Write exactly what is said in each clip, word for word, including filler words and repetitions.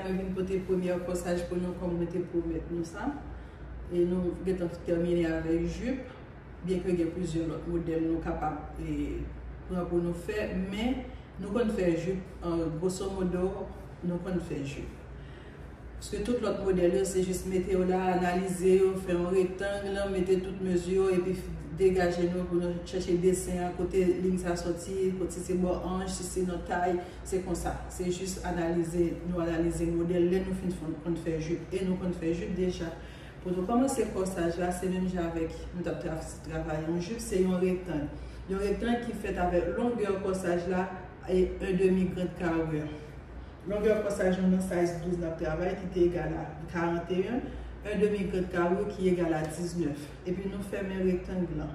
Mwen vin pote premyè kòsaj pou nou, kòm mwen te pwomèt nou sa. E nou gentan tèmine avèk jip, byenke gen plizyè lòt modèl nou kapab, e, pran pou nou fè, men nou konn fè jip, an gwoso modo, nou konn fè jip. Paske tout lòt modèl yo, se jis mete yo la, analize yo, fè yon rektang, mete tout mezi yo, epi degaje nou pou nou chèche desen an, kote liy sa sòti, kote se bò anch, si se nan tay, se konsa. Se jis analize, nou analize modèl lè nou fin fon-, konn fè jip, e nou konn fè jip deja. Pou nou kòmanse kòsaj la, se menm jan avèk nou t ap tra-, travay yon jip, se yon rektang. Yon rektang ki fèt avèk longè kòsaj la e yon demi grand carré. Longè kòsaj nou nan size douz n ap travay ki te egal a karanteyen, yon demi grand carré ki egal a diznèf. Epi nou fèmen rektang lan.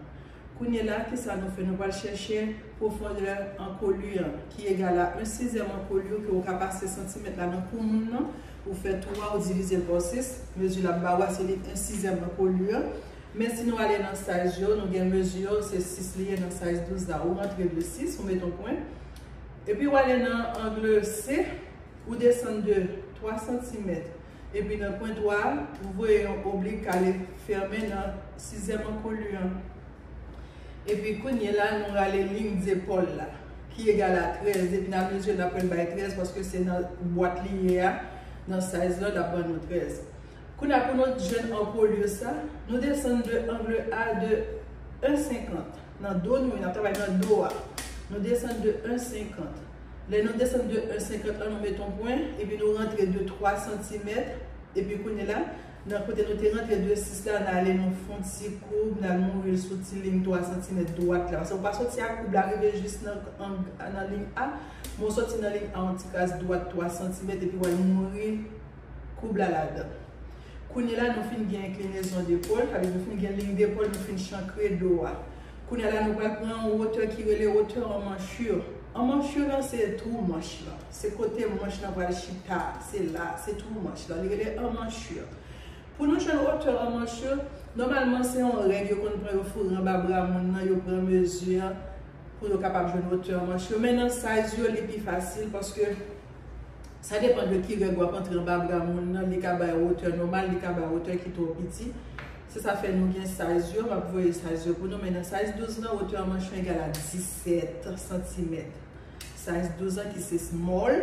Kounye la, kisa nou fè? Nou pral chèche pwofondè ankoli an, ki egal a yon sizèm ankoli ke w ka pase santimèt la nan kou moun nan, ou fè twa, ou divize l pa sis, mezi l ap ba w a, se li yon sizèm ankoli an. Men si nou ale nan size yo, nou gen mezi yo, se sis li ye nan size douz la. Ou rantre de sis, ou met yon pwen. Epi w ale nan angle C, ou desann de twa santimèt. Epi nan pwen twa a, ou voye yon oblik k ale fèmen nan sizèm ankoli an. Epi kounye la, nou rale liy zepòl la, ki egal a trèz. Epi n a mezire, n ap wè l bay trèz, paske se nan bwat li ye a, nan size la, l ap ban nou trèz. Kounye a, pou nou jwenn ankoli sa, nou desann de angle A de yon senkant. Nan do nou, n ap travay nan do a. Nou desann de yon senkant. Lè nou desann de yon senkant la, nou met yon pwen, epi nou rantre de twa santimèt, epi kounye la, nan kote nou te rantre de sis la, n ale nou fè yon ti koub, n al mouri l sou ti liy twa santimèt dwat la. Paske ou pa soti ak koub la rive jis nan, nan, nan liy A, men w soti nan liy A yon ti kras dwat twa santimèt, epi w al mouri koub la ladan. Kounye la, nou fin gen enklinezon depòl, sa vle di nou fin gen liy depòl, nou fin chankre do a. Kounye la, nou pral pran yon wotè ki rele wotè anmanchi. Anmanchi lan, se twou manch lan. Se kote manch lan pral chita, se la, se twou manch lan. Li rele anmanchi. Pou nou jwenn wotè anmanchi, nòmalman, se yon règ yo konn pran, yo foure anba bra moun nan, yo pran mezi an, pou yo kapab jwenn wotè anmanchi. Men nan size yo, li pi fasil, paske sa depann de ki règ w ap antre anba bra moun nan, li ka bay wotè nòmal, li ka bay wotè ki twò piti. Se sa fè nou gen size yo, m ap voye size yo pou nou, men nan size douz lan, wotè anmanchi egal a disèt santimèt. Size douz lan ki se small,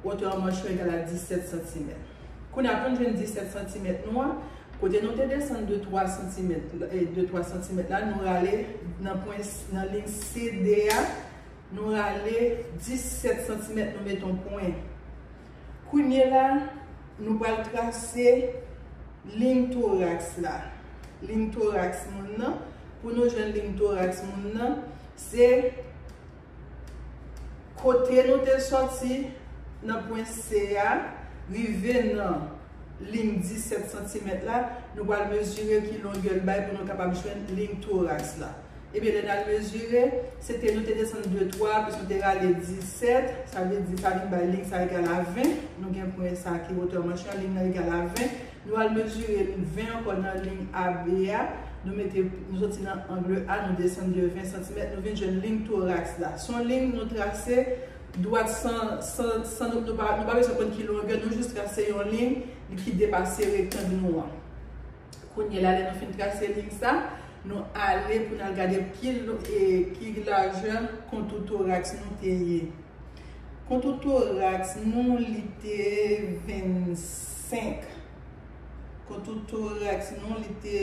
wotè anmanchi egal a disèt santimèt. Kounye a, pou n jwenn disèt santimèt nou an, kote nou te desann de twa santimèt, e, de twa santimèt la, nou rale nan pwen, nan liy C D a, nou rale disèt santimèt, nou met yon pwen. Kounye la, nou pral trase liy toraks la. Liy toraks moun nan, pou nou jwenn liy toraks moun nan, se kote nou te sòti nan pwen C a, rive nan liy disèt santimèt la, nou pral mezire ki longè l bay pou nou kapab jwenn liy toraks la. Ebyen, lè n al mezire, se te nou te desann de twa, plis nou te rale disèt, sa vle di sa vin bay liy sa egal a ven, nou gen pwen sa ki wotè manch lan, liy nan egal a ven, nou al mezire ven ankò nan liy A B a, nou mete, nou soti nan angle A, nou desann de ven santimèt, nou vin jwenn liy toraks la. Se yon liy nou trase dwat san, san, san nou, nou pa, nou pa bezwen konn ki longè, nou jis trase yon liy ki depase rektang nou an. Kounye la, lè nou fin trase liy sa, nou ale pou n al gade ki lo-, e, ki lajè kontou toraks nou te ye. Kontou toraks nou, li te vennsenk. Kontou toraks nou, li te,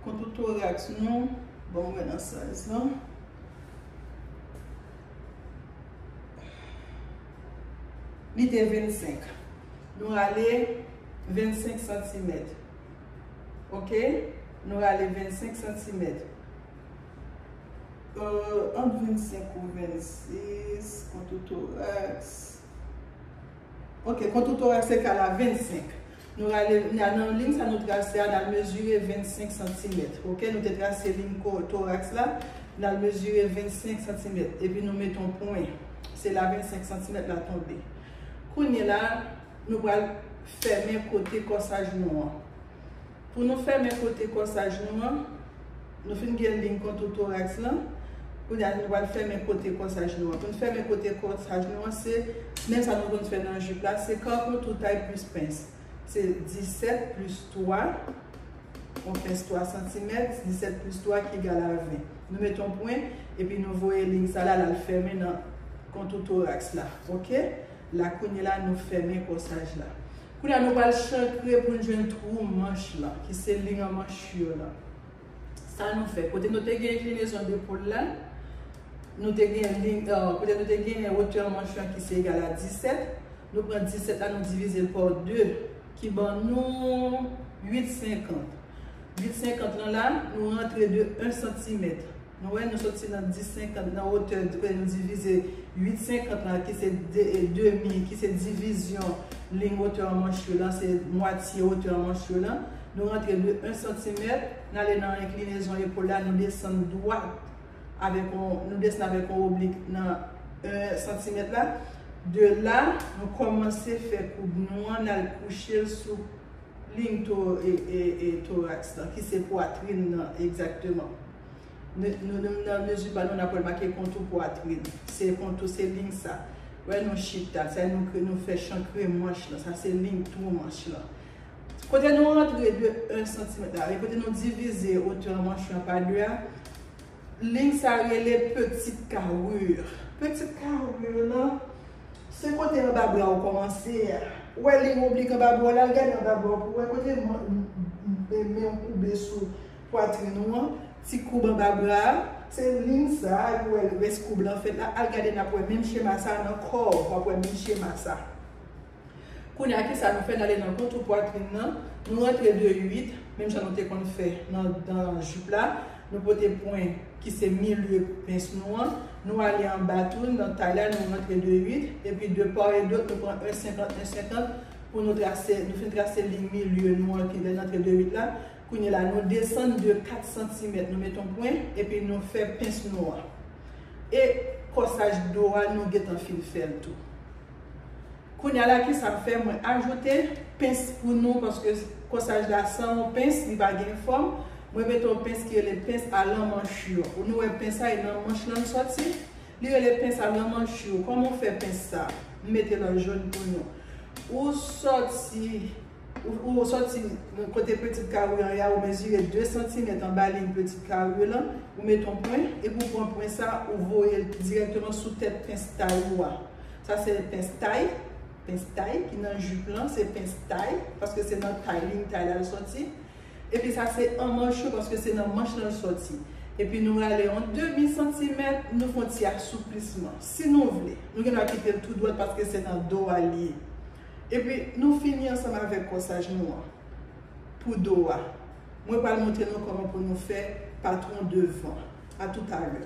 kontou toraks nou, bon, mwen nan size lan. Li te vennsenk. Nou ale vennsenk santimèt. Oke? Nou ale vennsenk santimèt. Euh, ant vennsenk ou vennsis, kontou toraks. Oke, kontou toraks egal a vennsenk. Nou rale, nan, nan liy sa nou trase a, n al mezire vennsenk santimèt. Oke, nou te trase liy ko-, toraks la, n al mezire vennsenk santimèt. Epi nou met yon pwen. Se la vennsenk santimèt la tonbe. Kounye la, nou pral fèmen kote kòsaj nou an. Pou nou fèmen kote kòsaj nou an, nou fin gen liy kontou toraks lan. Kounye a, nou pral fèmen kote kòsaj nou an. Pou n fèmen kote kòsaj nou an, se menm sa nou konn fè nan jip la, se kan kontou tay plis pens. Se disèt plis twa, yon pens twa santimèt, disèt plis twa ki egal a ven. Nou mete yon pwen, epi nou voye liy sa la, l al fèmen nan kontou toraks la. Oke? La, kounye la, nou fèmen kòsaj la. Kounye a, nou pral chankre pou n jwenn twou manch lan, ki se liy an manchir lan. Sa nou fè, kote nou te gen enklinezon depòl la, nou te gen liy, euh, kote nou te gen wotè manch lan ki se egal a disèt, nou pran disèt la, nou divize l pa de, ki ban nou uit senkant. Uit senkant lan la, nou rantre de en santimèt. Nou wè, nou soti nan dis senkant, nan wotè, kote nou divize uit senkant la, ki se de, e, demi, ki se divizyon liy wotè manchir lan, se mwatye wotè manchir lan. Nou rantre de en santimèt, n ale nan enklinezon epòl la, nou desann dwat avèk yon, nou desann avèk yon oblik nan en santimèt la. De la, nou kòmanse fè koub nou an, n al kouche l sou liy to-, e, e, e, toraks lan, ki se pwatrin nan egzakteman. Nou, nou, nou, nan mezi pa nou, n ap wè l make kontou pwatrin. Se kontou, se liy sa. Wè, nou chita, sa nou kre-, nou fè chankre manch lan. Sa se liy twou manch lan. Kote nou rantre de en santimèt la, e kote nou divize wotè manch lan pa de a, liy sa rele petite carrure. Petite carrure lan, se kote anba bra w kòmanse a. Ou wè liy oblik anba bra w la, al gade anba bra w pou w wè kote m-, m-, m-, men w koube sou pwatrin ou an. Ti koub anba bra a, se liy sa a, ou wè rès koub lan fèt la. Al gade, n ap wè menm chema sa a nan kò w, w ap wè menm chema sa a. Kounye a, kisa nou fè? N ale nan kontou pwatrin nan, nou rantre de uit, menm jan nou te konn fè nan, nan jip la. Nou pote pwen ki se milye pens nou an, nou ale anba tou, nan tay la, nou rantre de uit, epi de part et d'autre, nou pran en senkant, en senkant, pou nou trase, nou fin trase liy milye nou an ki lè n antre de uit la. Kounye la, nou desann de kat santimèt, nou mete yon pwen, epi nou fè pens nou an. E kòsaj do a, nou gentan fin fè l tou. Kounye a la, kisa m fè? Mwen ajoute pens pou nou, paske kòsaj la san yon pens, li pa gen fòm. Mwen mete yon pens ki rele pens à l'emmanchure. Ou nou wè pens sa e nan manch lan l sòti. Li rele pens à l'emmanchure. Kòman w fè pens sa? M mete l an jòn pou nou. Ou sòti, ou, ou sòti kote petite carrure an ye a, ou mezire de santimèt anba liy petite carrure lan, ou mete yon pwen, epi ou pran pwen sa, ou voye l dirèkteman sou tèt pens tay ou a. Sa se pens tay, pens tay ki nan jip lan, se pens tay, paske se nan tay, liy tay la l sòti. Epi sa se emmanchure, paske se nan manch lan l sòti. Epi nou rale yon demi santimèt, nou fè yon ti asouplisman. Si nou vle, nou gen dwa kite l tou dwat paske se nan do a l ye. Epi nou fini ansanm avèk kòsaj nou an pou do a. Mwen pral montre nou kòman pou nou fè patwon devan. A toutalè.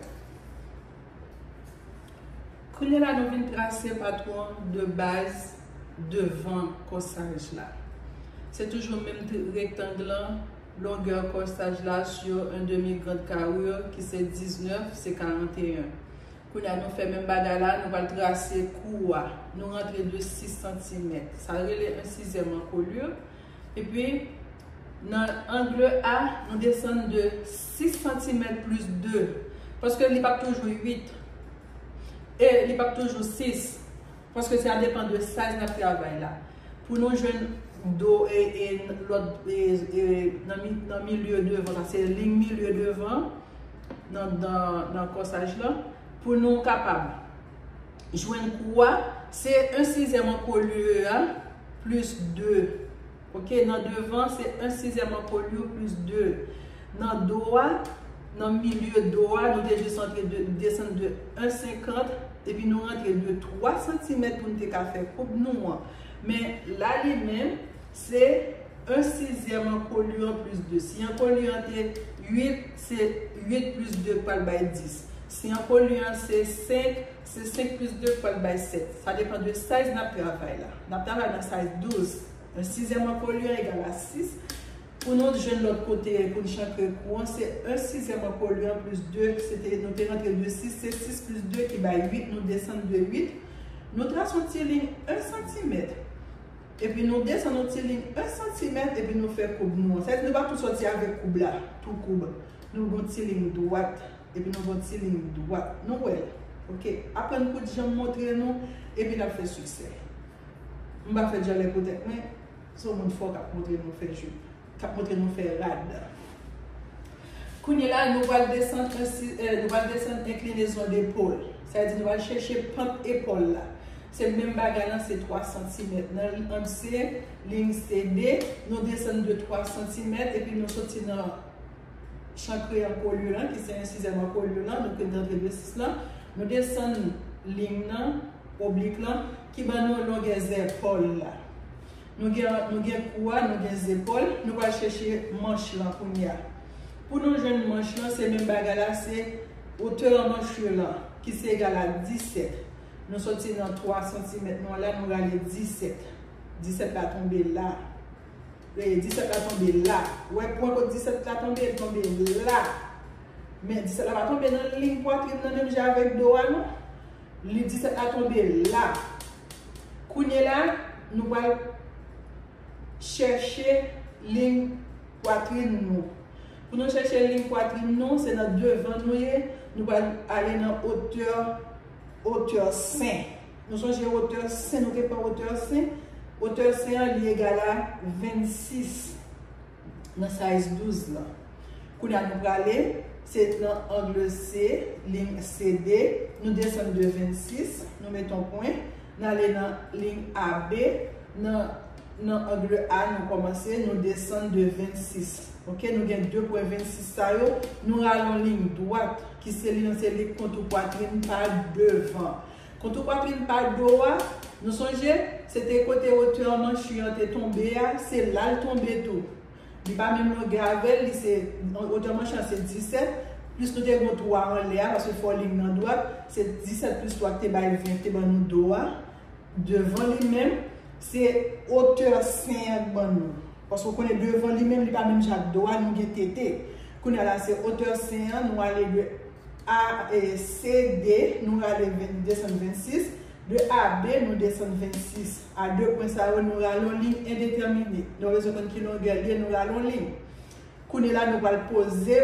Kounye a la, nou vin trase patwon de baz devan kòsaj la. Se toujou menm tri-, rektang lan, longè kòsaj la sur un demi grande carrure ki se diznèf, se karannteyen. Kounye a, nou fè menm bagay la, nou pral trase kou a. Nou rantre de sis santimèt. Sa rele un sixième encolure. Epi, nan angle A, nou desann de sis santimèt plis de. Paske li p ap toujou uit. E li p ap toujou sis. Paske sa depann de size n ap travay la. Pou nou jwenn do e, e lòt, e, e nan mi-, nan milye devan, sa se liy milye devan, nan, nan, nan kòsaj lan. Pou nou kapab jwenn kou a, se un sixième encolure a, plis de. Oke, nan devan, se un sixième encolure plis de. Nan do a, nan milye do a, nou te jis antre de, desann de un senkant, epi nou rantre de twa santimèt pou nou te ka fè koub nou an. Men la, li menm, se un sixième encolure plis de. Si encolure an te uit, se uit plis de k pral bay dis. Si encolure an se senk, se senk plis de k pral bay sèt. Sa depann de size n ap travay la. N ap travay nan size douz. Un sixième encolure égal à six. Pou nou jwenn lòt kote, pou n chankre kou an, se un sixième encolure plis de, se te, nou te rantre de sis, se sis plis de ki bay uit, nou desann de uit. Nou trase yon ti liy un santimèt. Epi nou desann yon ti liy un santimèt, epi nou fè koub nou an. Sa vle di nou pa tou sòti avèk koub la, tou koub. Nou gen yon ti liy dwat. Epi nou gen yon ti liy dwat. Nou wè l. Oke. Aprann koud jan m montre nou. Epi n ap fè siksè. M pa fè djalè pou tèt mwen. Se yon moun fò k ap montre nou fè jip. K ap montre nou fè rad. Kounye la, nou pral desann, ansi- eh, nou pral desann enklinezon depòl. Sa vle di nou pral chèche pant epòl la. Se menm bagay lan, se twa santimèt. Nan ant se liy C D, nou desann de twa santimèt, epi nou soti nan chan kreyon kolye lan, ki se yon sizèm an kolye lan, nou pran antre de sis lan, nou desann liy nan, oblik lan, ki ban nou longè zepòl la. Nou gen, nou gen kou a, nou gen zepòl, nou pral chèche manch lan kounye a. Pou nou jwenn manch lan, se menm bagay la, se otè manch lan, ki se egal a disèt. Nou soti nan twa santimèt nou an la, nou rale disèt. Disèt la tonbe la. E, disèt la tonbe la. Ou wè pwen kot disèt la tonbe, li tonbe la. Men disèt la pa tonbe nan liy pwatrin nan menm jan avèk do a, non. Li disèt la tonbe la. Kounye la, nou pral chèche liy pwatrin nou. Pou nou chèche liy pwatrin nou, se nan devan nou ye, nou pral ale nan otè, otè sen. Nou sonje otè sen, nou te pran otè sen. Otè sen an, li egal a vennsis nan size douz lan. Kounye a nou prale, se nan ang C, liy C D, nou desann de vennsis, nou met yon pwen, n ale nan liy A B, nan, nan ang A nou kòmanse, nou desann de vennsis. Oke, nou gen de pwen vennsis sa yo, nou rale yon liy dwat, ki se li an, se li kontou pwatrin pa devan. Kontou pwatrin pa do a, nou sonje, se te kote otè manch an te tonbe a, se la l tonbe tou. Li pa menm longè avè l, li se, otè manch lan se disèt, plis nou te gen yon twa anlè a, paske fò liy nan dwat, se disèt plis twa ki te bay ven, ki te ban nou do a. Devan li menm, se otè sen an k ban nou. Paske w konnen devan li menm, li pa menm jan ak do a, nou gen tete. Kounye a la, se otè sen an, nou ale de A, e, C D, nou rale ven- desann vennsis. De A B, nou desann vennsis. A de pwen sa yo, nou rale yon liy endetèmine. Nou bezwen konn ki longè l ye, nou rale yon liy. Kounye la, nou pral poze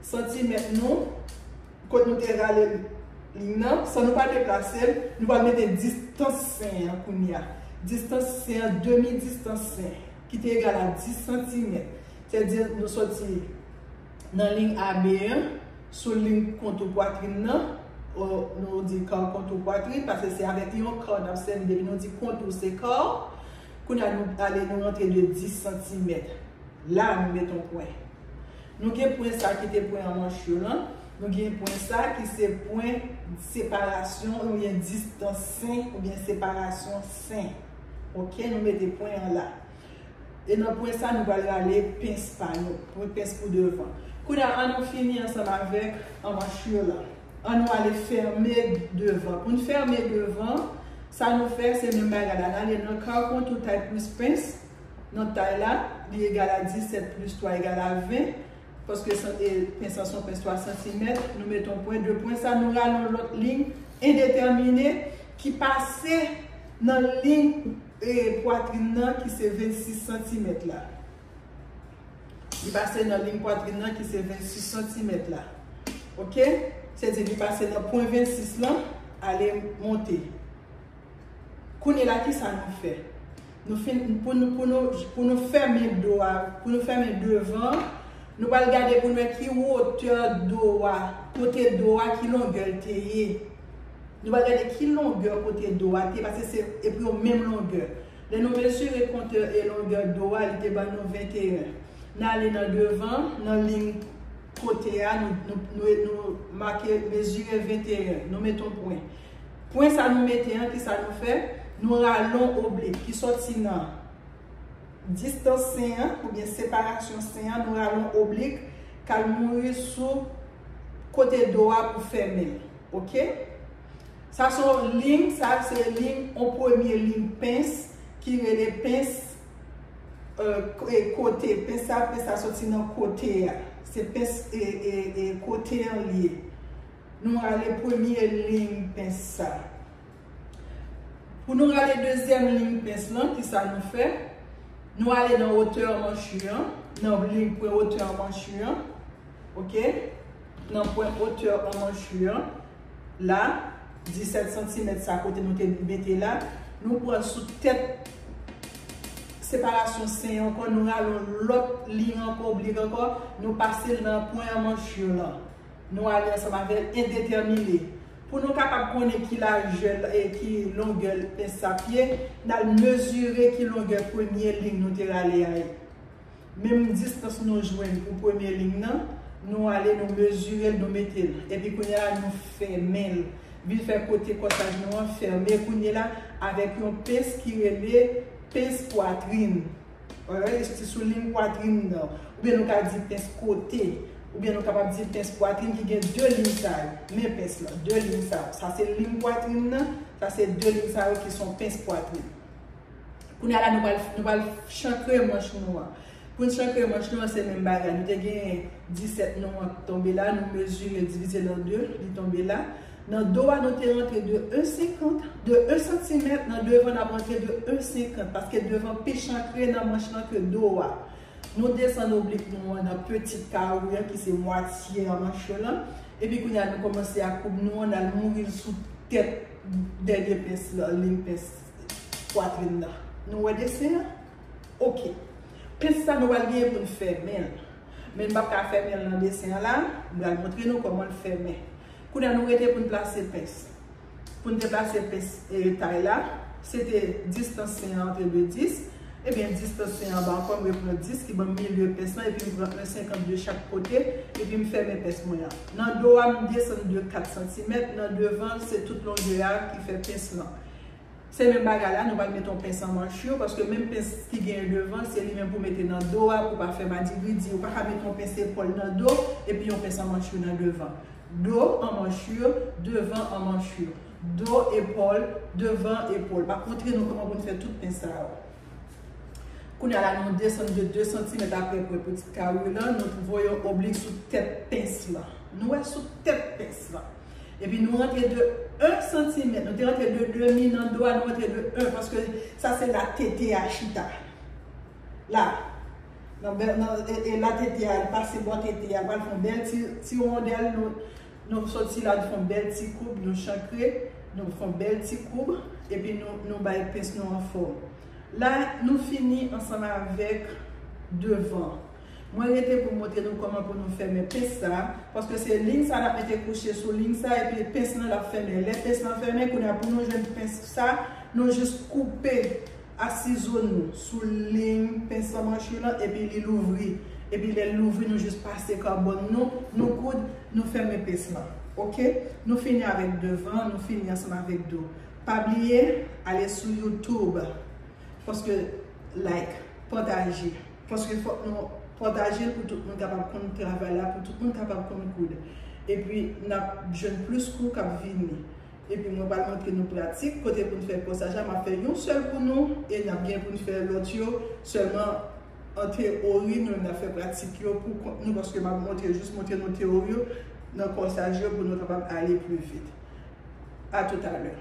santimèt nou, kot nou te rale liy nan, san nou pa deplase l, nou pral mete distans sen an kounye a. Distans sen an, demi distans sen, ki te egal a dis santimèt. Sètadi, nou soti nan liy A B an, sou liy kontou pwatrin nan, o, nou di kar kontou pwatrin, paske se avèk yon kar n ap sèvi, depi nou di kontou, se kar. Kounye a, nou ale, nou rantre de dis santimèt. La, nou met yon pwen. Nou gen pwen sa ki te pwen an manch yo lan. Nou gen pwen sa ki se pwen separasyon oubyen distans sen oubyen separasyon sen. Oke, nou mete pwen an la. E nan pwen sa, nou pral rale pens pa nou. Pwen pens pou devan. Kounye a, ann nou fini ansanm avèk an manch yo lan. Ann nou ale fèmen devan. Pou n fèmen devan, sa nou fè, se menm bagay la. N ale nan kar kontou tay plis pens. Nan tay la, li egal a disèt plis twa egal a ven. Paske san- e, pens lan se yon pens twa santimèt, nou met yon pwen, de pwen sa, nou rale yon lòt liy endetèmine ki pase nan liy, e, pwatrin nan ki se vennsis santimèt la. Li pase nan liy pwatrin nan ki se vennsis santimèt la. Oke? Sètadi li pase nan pwen vennsis lan, ale monte. Kounye la, ki sa nou fè? Nou fin, pou nou, pou nou, pou nou fèmen do a, pou nou fèmen devan, nou pral gade pou nou wè ki wotè do a, kote do a, ki longè l te ye. Nou pral gade ki longè kote do a te ye, paske se epi yo menm longè. Lè nou mezire kontè e longè do a, li te ban nou venteyen. N ale nan devan, nan liy kote a, nou, nou, nou, nou make mezire venteyen. Nou met yon pwen. Pwen sa nou mete an, ki sa nou fè? Nou rale yon oblik ki soti nan distans sen an, oubyen separasyon sen an, nou rale yon oblik k al mouri sou kote do a pou fèmen l. Oke? Sa se yon liy, sa se liy, yon premye liy pens ki rele pens, e, ko- e, kote. Pens sa, pens sa soti nan kote a. Se pens, e, e, e, kote an li ye. Nou rale premye liy pens sa. Pou nou rale dezyèm liy pens lan, ki sa nou fè? Nou ale nan wotè manch an, nan liy pwen wotè manch an. Oke? Nan pwen otè an manch yo an, la, disèt santimèt sa kote nou te mete la, nou pran sou tèt separasyon sen ankò, nou rale yon lòt liy ankò, oblik ankò, nou pase l nan pwen an manch yo lan. Nou ale ansanm avè l endetèmine. Pou nou kapab konnen ki lajè, e ki longè pens sa ap ye, n al mezire ki longè premye liy nou te rale a ye. Menm distans nou jwenn pou premye liy nan, nou ale, nou mezire l, nou mete l. Epi kounye a la, nou fèmen l. Vin fè kote kòsaj nou an fèmen kounye la avèk yon pens ki rele pens pwatrin. Alright, li soti sou liy pwatrin nan. Oubyen nou ka di pens kote. Oubyen nou kapab di pens pwatrin ki gen de liy sa yo. Men pens lan, de liy sa yo. Sa se liy pwatrin nan, sa se de liy sa yo ki se yon pens pwatrin. Kounye a la, nou pral, nou pral chankre manch nou an. Pou n chankre manch nou an, se menm bagay. Nou te gen disèt nou an k tonbe la, nou mezire l, divize l an de, li tonbe la. Nan do a, nou te rantre de en senkant, de en santimèt, nan devan, n ap rantre de en senkant, paske devan pi chankre nan manch lan ke do a. Nou desann oblik nou an nan peti kari an, ki se mwatye an manch yo lan. Epi kounye a, nou kòmanse ak koub nou an, n al mouri l sou tèt dènye pens lan, liy pens pwatrin nan. Nou wè desen an? Oke. Pens sa, nou pral genyen pou n fèmen l. Men n p ap ka fèmen l nan desen an la. M pral montre nou kòman l fèmen. Kounye a, nou rete pou n plase pens. Pou n te plase pens, e, tay la, se te distans sen an antre de dis. Ebyen, distans sen an anba ankò, m repran dis ki ban m milye pens lan, epi m pran en senkant de chak kote, epi m fèmen pens mwen an. Nan do a, m desann de kat santimèt, nan devan, se tout longè a ki fè pens lan. Se menm bagay la, nou pral mete yon pens an manch yo, paske menm pens ki genyen devan, se li menm pou mete nan do a, pou pa fè madigridi. Ou pa ka mete yon pens epòl nan do, epi yon pens an manch yo nan devan. Do an manch yo, devan an manch yo. Do, epòl, devan, epòl. M ap montre nou kòman pou n fè tout pens sa yo. Kounye a la, nou desann de de santimèt apre pwen pitit kari lan, nou voye yon oblik sou tèt pens lan. Nou wè sou tèt pens lan. Epi nou rantre de en santimèt, nou te rantre de demi nan do a, nou rantre de en, paske sa se la tete a chita. La, nan bè-, nan, e, e la tete a, li pase bò tete a, pral fè yon bèl ti, ti wondèl, nou, nou soti la, nou fè yon bèl ti koub, nou chankre, nou fè yon bèl ti koub, epi nou, nou bay pens nou an fòm. La, nou fini ansanm avèk devan. Mwen rete pou montre nou kòman pou nou fèmen pens sa, paske se liy sa n ap mete kouche sou liy sa, epi pens lan l ap fèmen. Lè pens lan fèmen, kounye a pou nou jwenn pens sa, nou jis koupe a sizo nou sou liy pens an manch yo lan, epi li louvri. Epi lè l louvri, nou jis pase kabòn nou, nou koud, nou fèmen pens lan. Oke? Nou fini avèk devan, nou fini ansanm avèk do. Pa bliye, ale sou YouTube. Paske like, pataje. Paske fòk nou pataje l pou tout moun kapab konn travay la, pou tout moun kapab konn koud. Epi n ap jwenn plis kou k ap vini. Epi mwen pral montre nou pratik, kote pou n fè kòsaj la, m ap fè yon sèl pou nou, e n ap gen pou n fè lòt yo, sèlman an teyori, nou menm n ap fè pratik yo pou kont nou, paske m ap montre, jis montre nou teyori yo nan kòsaj yo pou nou kapab ale pli vit. A toutalè.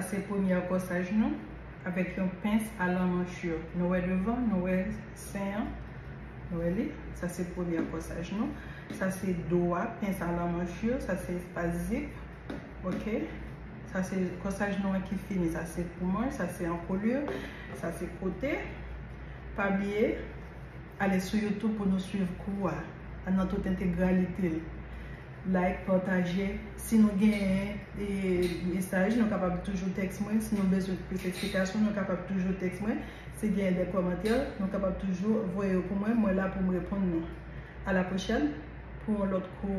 Se premyè kòsaj nou avèk yon pens a lanmanchi. Nou wè devan, nou wè sen an. Nou wè li? Sa se premyè kòsaj nou. Sa se do a, pens a lanmanchi. Sa se espas zip. Ok? Sa se kòsaj nou an ki fini. Sa se pou mwen, sa se an kolye, sa se kote. Pa bliye, ale sou YouTube pou nou swiv kou a nan tout entegralite l. Like, pataje. Si nou genyen e, mesaj, nou kapab toujou tèks mwen. Si nou bezwen plis eksplikasyon, nou kapab toujou tèks mwen. Si genyen de kòmantè, nou kapab toujou voye yo pou mwen. Mwen la pou m reponn nou. A la pwochèn pou yon lòt kou.